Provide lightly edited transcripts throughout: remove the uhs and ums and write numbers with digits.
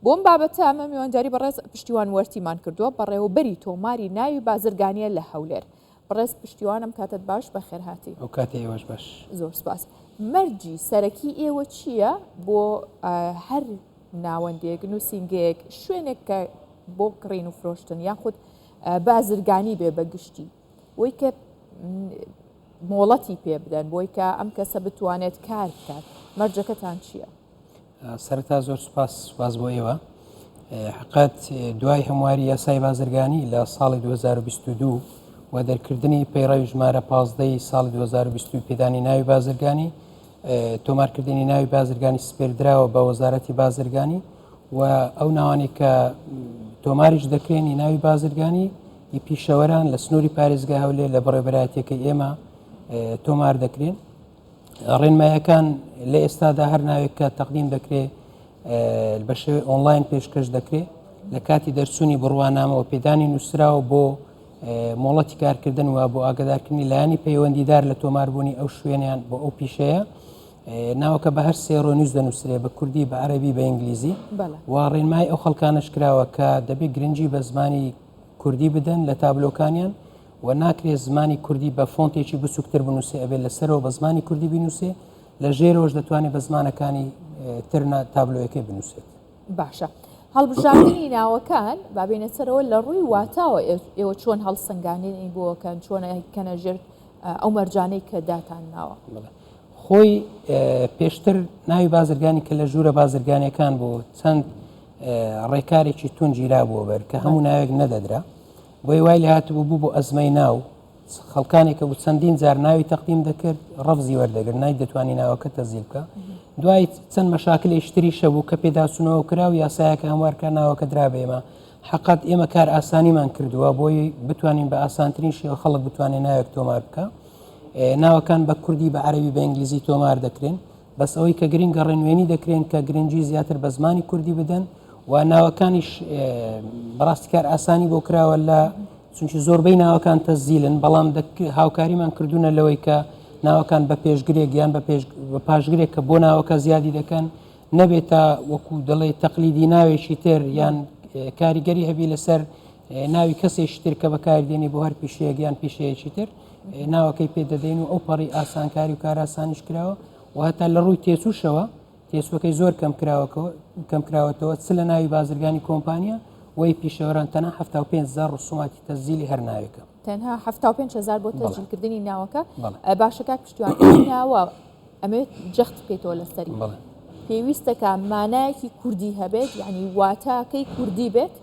بۆ ئەم بابەتە ئەمە میوانداری بەڕێز پشتیوان وەرتیمان کردووە، بەڕێوەبەری تۆماری ناوی بازرگانییە لە هەولێر. بەڕێز پشتیوان ئەم کاتەت باش، بەخێرهاتی. ئەو کاتی ئێوەش باش. زۆر سپاس. مەرجی سەرەکی ئێوە چییە بۆ هەر ناوەندێک، نووسینگەیەک، شوێنێک کە بۆ کڕین و فرۆشتن یاخود بازرگانی بێ بە گشتی بۆی کە مۆڵەتی پێ بدەن بۆی کە ئەم کەسە بتوانێت کار بکات مەرجەکەتان چییە؟ سەرەتا زۆر سوپاس سوپاس بۆ ئێوە. حقت دوای هەمواری یاسای بازرگانی لە ساڵی 2022 و دەرکردنی پەیڕەوی ژمارە 15 ساڵی 2020 پێدانی ناوی بازرگانی تۆمارکردنی ناوی بازرگانی سپێردراوە بە وەزارەتی بازرگانی و ئەو ناوانەی کە تۆماریش دەکرێنی ناوی بازرگانی ی پیشەوەران لە سنووری پارێزگا هەولێر لە بەڕێوەبەرایەتیەکەی ئێمە تۆمار دەکرێن. ڕێنمایەکان لە ئێستادا هەر ناوێک کە تەقدیم دەکرێ بە شێوەی ئۆنلاین پێشکەش دەکرێ لە کاتی دەرچوونی بڕوانامەوە پێدانی نووسراوە بۆ مۆڵەتی کارکردن و بۆ ئاگدارکردنی لایەنی پەیوەندیدار لە تۆماربوونی ئەو شوێنیان بۆ ئەو پیشەیە ناوەکە بە هەر سێ ڕۆنووس دەنووسرێ بە کوردی بە عەربی بە ئینگلیزی و ڕێنمای ئەو خەڵکانش کراوە کە دەبێت گرنگی بە زمانی کوردی بدەن لە تابلۆکانیان و ناکرێ زمانی کوردی بە فۆنتێکی بچووکتر بنووسێ ئەبێت لە سەرەوە بە زمانی کوردی بینووسێ لە ژێرەوەش دەتوانێت بە زمانەکانی تر تابلۆیەکەی بنووسێت. باشە هەڵبژاردنی ناوەکان با بێینە سەرەوە لە ڕووی واتاوە ئێوە چۆن هەڵسەنگاندنی بۆ ئەکەن چۆن ئەیکەنە ژێر ئەو مەرجانەی کە داتان ناوە؟ خۆی پێشتر ناوی بازرگانی کە لە ژوورە بازرگانیەکان بۆ چەند ڕێکارێکی توند گیرابووە بەر کە هەموو ناوێک نەدەدرا بۆی وای لێ هاتبوو بوو بۆ ئەزمەی ناو خەڵکانێک کە بوو چەندین جار ناوی تەقدیم دەکرد ڕەفزی وەردەگرت نای دەتوانی ناوەکە تەزیل بکە دوای چەند مەشاکلێکی تریشە بوو کە پێداچوونەوە کرا و یاسایەکە هەموارکە ناوەکە درا بە ئێمە حەقەت ئێمە کار ئاسانیمان کردووە بۆی بتوانین بە ئاسانترین شێوە خەڵک بتوانێت ناوێک تۆمار بکە ناوەکان بە کوردی بە عەربی بە ئینگلیزی تۆمار دەکرێن بەس ئەوەی کە گرنگە ڕێنوێنی دەکرێن کە گرنگی زیاتر بە زمانی کوردی بدەن و ناوەکانیش بەڕاستی کار ئاسانی بۆ کراوە لە چونکی زۆربەی ناوەکان تەزیلن بەڵام هاوکاریمان کردوونە لەوەی کە ناوەکان بە پێشگرێک یان بە پێش بە پاشگرێک کە بۆ ناوەکە زیادی دەکەن نەبێت تا وەکو دەڵێ تەقلیدی ناوێکی تر یان کاریگەری هەبی لەسەر ناوی کەسێکی تر کە بەکاردێنی بۆ هەر پیشەیەک یان پیشەیەکی تر ناوەکەی پێ دەدەین و ئەو پەڕی ئاسانکاری و کاراسانیش کراوە و هەتا لە ڕووی تێچووشەوە تێچووەکەی زۆر کەم کەم کراوەتەوە چ لە ناوی بازرگانی کۆمپانیا وی پیشەوەران تەنها 75 هزار ڕسوماتی تەزیلی هەر ناوێکە. تەنها 75 هزار بۆ تەزیلکردنی ناوەکە باشە کاک پشتیوان ناوە ئەمەوێت جەخت بکەیتەوە لەسەری پێویستەکە مانایەکی کوردی هەبێت یعنی واتاکەی کوردی بێت؟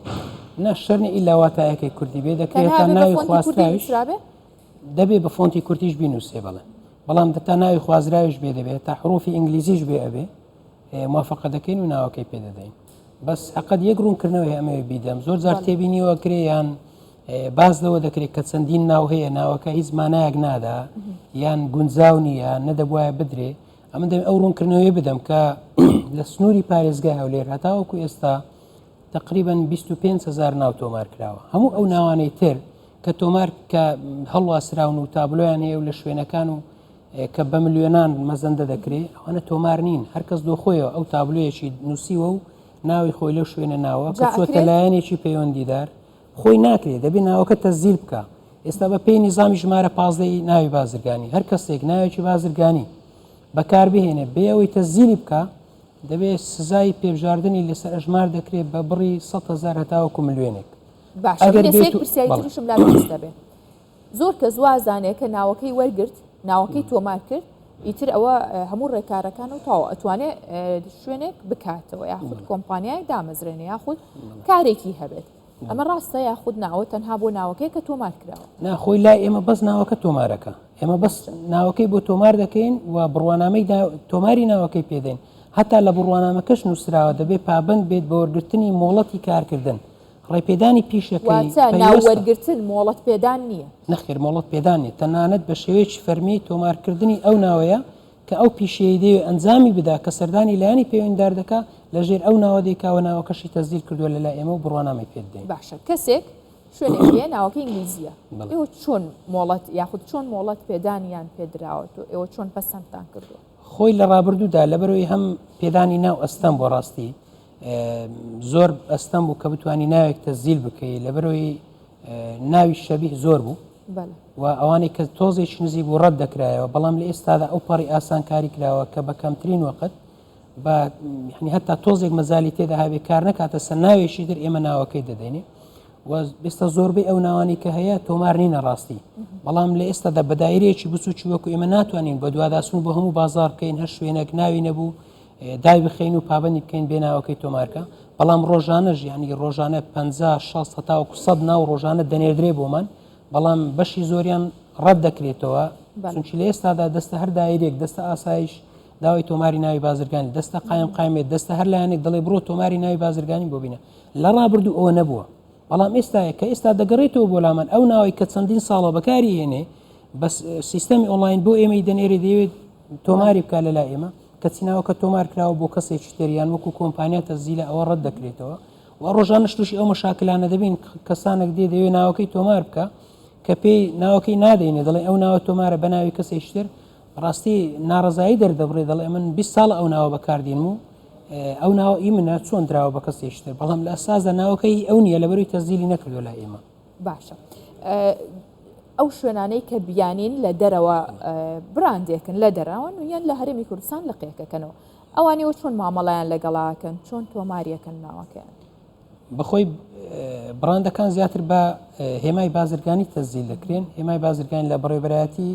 نا شەرنی ئیلا واتایەکەی کوردی بێ دەکرێت تا ناوی خواستراویش دەبێ بە فۆنتی کوردیش بینوسێ بەڵێ بەڵام دەتا ناوی خوازراویش بێ دەبێت تا حروفی ئینگلیزیش بێ ئەبێ موافقە دەکەین و ناوەکەی پێ دەدەین بەس حقت یەک ڕوونکردنەوەی ئەمەوێ بیدەم زۆر جار تێبینیوە کرێ یان باس لەوە دەکرێت کە چەندین ناو هەیە ناوەکە هیچ مانایەک نادا یان گونجاو نییە نەدەبواە بدرێ ئەمن دەم ئەو ڕوونکردنەوەی بدەم کە لە سنووری پارێزگای هەولێر هەتاوەکو ئێستا تقریبا 25 هزار ناو تۆمار کراوە هەموو ئەو ناوانەی تر کە تۆمار کە هەڵواسراون و تابلۆیان هەیە و لە شوێنەکان و کە بە ملیۆنان مەزەندە دەکرێ ئەوانە تۆمار نین هەرکەس دۆخۆیەوە ئەو تابلۆیەکی نووسیوە و ناوی خۆی لەو شوێنە ناوە کە چووەتە لایەنێکی پەیوەندیدار خۆی ناکرێ دەبێ ناوەکە تەزیل بکا ئێستا بە پێی نیزامی ژمارە پازدەی ناوی بازرگانی هەر کەسێک ناوێکی بازرگانی بەکار بهێنێ بێ ئەوەی تەزیلی بکا دەبێ سزای پێبژاردنی لەسەر ئەژمار دەکرێت بە بڕی 100 هەزار هەتاوەکو ملیۆنێک. باشە ئەگەر من ئێستا بێت یەک و پرسیاری بەڵێ. تریشم لا دروست دەبێ زۆر کەس وازانێ کە ناوەکەی وەرگرت ناوەکەی تۆمار کرد ئیتر ئەوە هەموو ڕێکارەکان و تەواو ئەتوانێ شوێنێک بکاتەوە یاخود کۆمپانیای دامەزرێنێ یاخود کارێکی هەبێت ئەمە ڕاستە یاخود ناوە تەنها بۆ ناوەکەی کە تۆمار کراوە؟ نا خۆی لای ئێمە بەس ناوەکە تۆمارەکە ئێمە بەس ناوەکەی بۆ تۆمار دەکەین و بڕوانامەی تۆماری ناوەکەی پێدەین هەتا لە بڕوانامەکەش نووسراوە دەبێت پابند بێت بە وەرگرتنی مۆڵەتی کارکردن ڕێپێدانی پیشەکەی واتە ناو وەرگرتن مۆڵەت پێدان نییە؟ نەخێر مۆڵەت پێدان نییە تەنانەت بە شێوەیەکی فەرمی تۆمارکردنی ئەو ناوەیە کە ئەو پیشەیەی دەیەوێ ئەنجامی بدا کە سەردانی لایەنی پەیوەندیدار دەکا لە ژێر ئەو ناوە دەیکا و ناوەکەشی تەسجیل کردووە لە لای ئێمە و بڕوانامەی پێ دەدەین. باشە کەسێک شوێنێک هەیە ناوەکەی ئینگلیزییە ئێوە چۆن مۆڵەت یاخود چۆن مۆڵەت پێدانیان پێ دراوە تۆ ئێوە چۆن پەسەندتان کردووە؟ خۆی لە ڕابردوودا لەبەرئەوەی هەم پێدانی ناو ئەستەم بۆ ڕاستی. زۆر ئەستەم بوو کە بتانی ناوێک تەزیل بکەی لەبەرەوەی ناوی شەبیه زۆر بوو و ئەوانەی کە تۆزێکی نزیک بوو ڕەت دەکرایەوە بەڵام لە ئێستادا ئەو پەڕی ئاسانکاری کراوە کە بە کەمترین وەقت بە یعنی هەتا تۆزێک مەزالی تێدا هەبێ کار نەکاتە سەر ناوێکی تر ئێمە ناوەکەی دەدەینێ و ئێستا زۆربەی ئەو ناوانی کە هەیە تۆمار نینە ڕاستی بەڵام لە ئێستادا بە دایرەیەکی بچوکی وەکو ئێمە ناتوانین بە دواداسون بۆ هەموو بازار بکەین هەر شوێنێک ناوی نەبوو دای بخەین و پابندی بکەین بێ ناوەکەی تۆمارکە بەڵام ڕۆژانە ژیانی ڕۆژانە 50 60 هەتاوەکو 100 ناو ڕۆژانە دەنێردرێ بۆمان بەڵام بەشی زۆریان ڕەت دەکرێتەوە چونکی لە ئێستادا دەستە هەر دایرێک دەستە ئاسایش داوای تۆماری ناوی بازرگانی دەستە قایم قایمێت دەستە هەر لایەنێک دەڵێ بڕۆ تۆماری ناوی بازرگانی بۆ بینە لە ڕابردوو ئەوە نەبووە بەڵام ئێستاە کە ئێستا دەگەڕێتەوە بۆ لامان ئەو ناوەی کە چەندین ساڵە بەکاری هێنێ بەس سیستەمی ئۆنلاین بۆ ئێمەی دەنێرێ دەیەوێت تۆماری بکە لە لای ئێمە کەچی ناوەکە تۆمار کراوە بۆ کەسێکی تر یان وەکو کۆمپانیا تەزیلە ئەوە ڕەت دەکرێتەوە و ڕۆژانەش تووشی ئەو مەشاکلانە دەبین کەسانێک دێ دەیەوێت ناوەکەی تۆمار بکە کە پێی ناوەکەی نادەینێ دەڵێ ئەو ناوە تۆمارە بە ناوی کەسێکی تر ڕاستی ناڕەزایی دەردەبڕێ دەڵێ من 20 ساڵە ئەو ناوە بەکاردێنم و ئەو ناوە ئی منە چۆن دراوە بە کەسێکی تر بەڵام لە ئەساسدا ناوەکەی ئەو نییە لەبەروی تەزیلی نەکردو لای ئێمە. باشە ئەو شوێنانەی کە بیانین لە دەرەوە براندێکن لە دەرەوەن و یان لە هەرێمی کوردستان لقێکەکەنەوە ئەوانەوە چۆن مامەڵیان لەگەڵاکەن چۆن تۆماریەکەن ناوەکەیان بەخۆی بڕاندەکان زیاتر بە هێمای بازرگانی تەزیل دەکرێن هێمای بازرگانی لە بەڕێبەرایەتی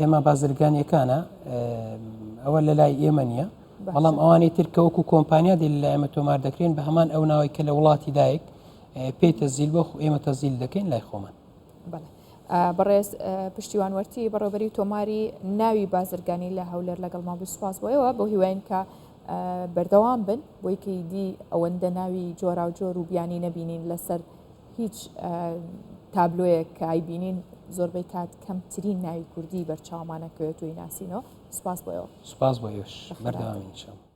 هێما بازرگانیەکانە ئەوە لە لای ئێمە نییە بەڵام ئەوانەی تر کە وەکو کۆمپانیا دێ لە ئێمە تۆمار دەکرێن بە هەمان ئەو ناوەی کە لە وڵاتی دایک پێی تەزیل بۆ ئێمە تەزیل دەکەین لای خۆمان. بەڕێز پشتیوان وەرتی بەڕێوبەری تۆماری ناوی بازرگانی لە هەولێر لەگەڵمان بوو سوپاس بۆ ئێوە بۆ هیواین کە بەردەوام بن بۆی کە دی ئەوەندە ناوی جۆراوجۆر و بیانی نەبینین لەسەر هیچ تابلۆیەک کە ئایبینین زۆربەی کات کەمترین ناوی کوردی بەرچاومانەکەوێت و ناسینەوە سوپاس بۆ ئێوە سوپاس بۆ ئێوەش بەردەوامی ان شاء الله.